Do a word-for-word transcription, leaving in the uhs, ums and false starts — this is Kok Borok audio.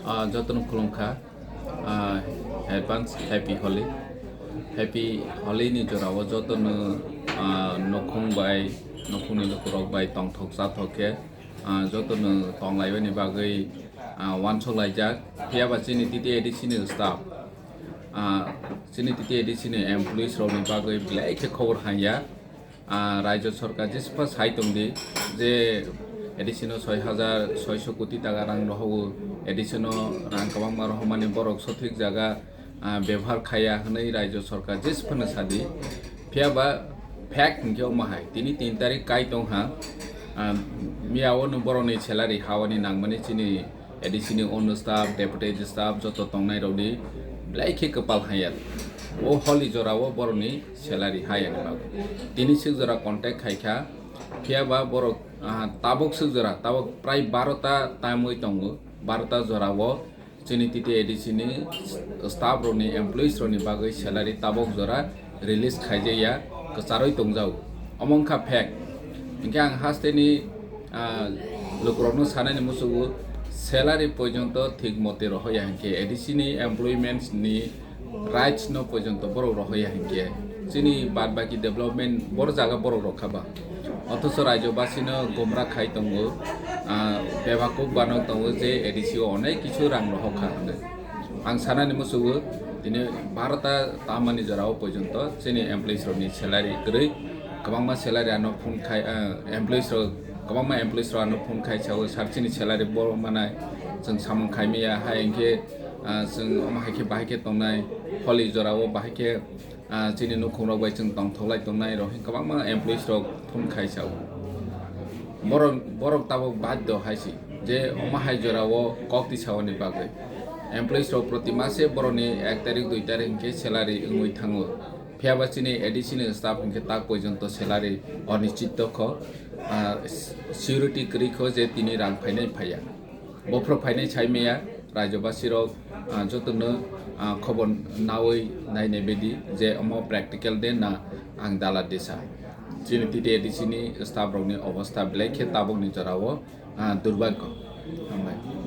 Ah, jotono khulumkha. Ah, advance happy Holi. Happy Holi ni jorao jotono, ah, nokhung bai, nokhungni lukurok bai tongthok chathok khe, ah, jotono tonglaibani bagwi, ah, uansuk laijak. Phiya ba chini T T A D C ni staff, ah, chini T T A D C ni employees rokni bagwi belai khe khobor hamya. Ah, Rajya Sarkar jespa sai tongdi je A D C no soi hajar soiso koti taka rang rohogo, A D C no rang kwbangma rohormani borok sothik jaga, ah, bebohar khaiya hwnwi Rajya Sarkar jesphano sadi. Phiya ba fact hinkhe omo hai, tini tin tarik kai tongha, ah, miyao no borokni salary hawani nangmani chini A D C ni ono staff, deputy staff joto tongnai rokni belai khe kwpal hamya. O Holi jorao borokni salary hayani bagwi. Tini swk jora contact khaikha, phiya ba borok, ah, tabuk swk jora, tabuk prai baro ta tamwi tongo, baro ta jorao chini T T A D C ni staff rokni, employees rokni bagwi salary tabuk jora release khaijaya, kwcharwi tongjago. Omo wngkha fact. Hinkhe ang hasteni, ah, lukurokno sanani musugo salary porjonto thik mote rohoya hinkhe A D C ni employments ni rights no porjonto borok rohoya hinkhe chini bad baki development bor jaga borok rokha ba. Othocho Rajya basino gomra khai tongo, ah, bebakuk banok tongo je A D C o onek kichu rang rohokha hwnwi. Ang sanani musugo tini baro ta tamani jorao porjonto chini employees rokni salary kwrwi, kwbangma salary ano phone khai, ah, employees rok, kwbangma employees rok ano phone khai sao, sir chini salary bo manai, chwng samung khai maya, hai hinkhe, ah, chwng omo hai khe bahai khe tongnai, Holi jorao bahai khe, ah, chini nukhung rok bai chwng tongthok lai tongnai rok hinkhe kwbangma employees rok phone khai sao. Borok, borok tabuk baddo hai si je omo hai jorao kok tisaoni bagwi. Employees rok proti mase borokni ek tarik, dui tarik hinkhe salary wngwi thango. Phiya ba chini A D C ni staff hinkhe tak porjonto salary onischit tokho, ah, security kwrwi kho je tini rang phainai phaiya. Bophro phainai sai maya, Rajya basirok, ah, jotono, ah, khobor nawi nainai bedi je omo practical de na ang dala desa. Chini T T A D C ni staff rokni obostha belai khe tabukni jorao, ah, durbhagyo. Hambai.